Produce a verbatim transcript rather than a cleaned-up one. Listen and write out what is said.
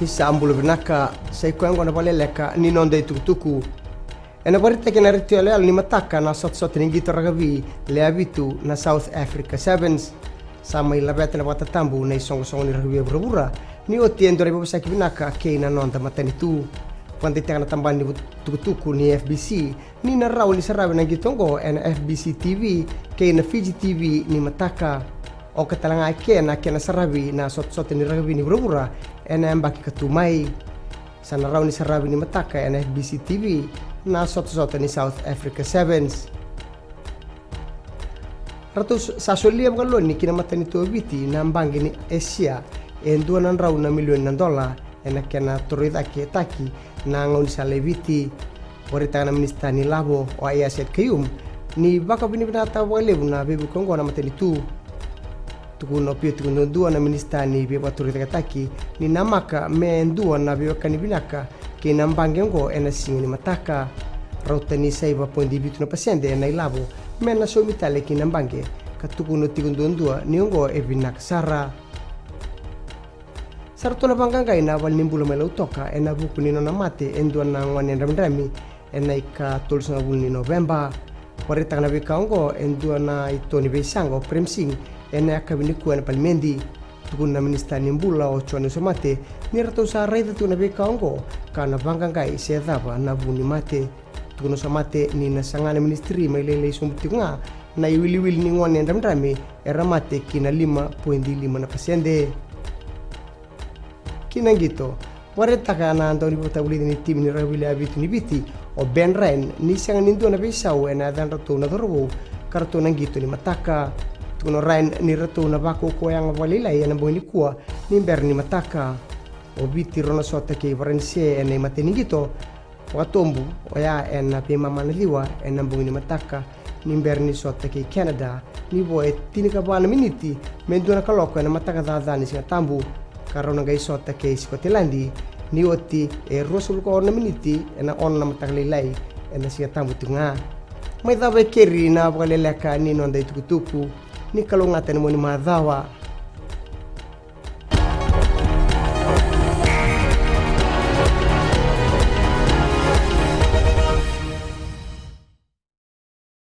Sa bula vinaka, sa i koya oqo na vakaleleka ni noda itukutuku. Ena vakaraitaki ena retio yaloyalo ni mataka na sotasota ni qito rakavi lewe vitu na South Africa Sevens. Sa mai laveta na vakatatabu na isoqosoqo ni rakavi e vuravura ni oti e dua na veivosaki vinaka kei na noda matanitu. Vakadeitaka na tabana ni tukutuku ni F B C ni na rawa ni saravi na qito oqo ena F B C T V kei na Fiji T V ni mataka. Oka tale ga eke na kena saravi na sotasota ni rakavi ni vuravura ena yabaki ka tu mai. Sa na rawa ni saravi ni mataka ena F B C T V na sotasota ni South Africa Sevens. Ratou s- sa solia vakaloni ki na matanitu o Viti na baqe ni Asia e dua na drau na milioni na dola ena kena toroicaketaki na gaunisala e Viti. Vakaraitaka na minisita ni lavo o Aiyaz Sayed-Khaiyum ni vakavinavinakataka vakalevu na veivuke oqo na matanitu. Tukuna o Pio Tikoduadua na minisita ni veivakatorocaketaki ni namaka me dua na veiwekani vinaka kei na baqe oqo ena siga ni mataka. Rauta ni sa iva poidi vitu na pasede na ilavo me na saumi tale ki na baqe, ka tukuna o Tikoduadua ni oqo e vinaka sara. Sa ratou na vaqaqai na valenibula mai Lautoka ena vuku ni nona mate e dua na gone dramidrami ena ika tolusagavulu ni Noveba. Vakaraitaka na veika oqo e dua na ito ni veisaqa o Prem Singh ena yakavi nikua ena palimedi. Tukuna na minisita ni bula o John Naiusamate ni ratou sa raica tu na veika oqo ka na vaqaqai se cava na vu ni mate. Tukuna o Samate ni na saga na minisitiri me lailai sobu tiko ga na iwiliwili ni gone dramidrami era mate ki na lima poidi lima na pasede. Ki na qito, vakaraitaka na daunivakatavulici ni timi ni rakavi lewe vitu ni Viti o Ben Ryan ni sega ni dua na veisau ena yacadratou na cauravou ka ratou na qito ni mataka. Tukuna o Ryan ni ratou na vakaukauwa yaga vakalailai ena bogi nikua ni bera ni mataka. O Viti rau na sota kei Varanise ena imatai ni qito vakatobu oya ena veimama na ciwa ena bogi ni mataka ni bera ni sota kei Canada, ni vo e tinikava na miniti me dua na kaloko ena mataka caca ni Sigatabu, ka rau na qai sota kei Sikoteladi ni oti e ruasagavulu ka ono na miniti ena ono na mataka lailai ena Sigatabu tiko ga. Mai cava e keri na vakaleleka ni noda itukutuku. Ni kalougata ena mua ni macawa.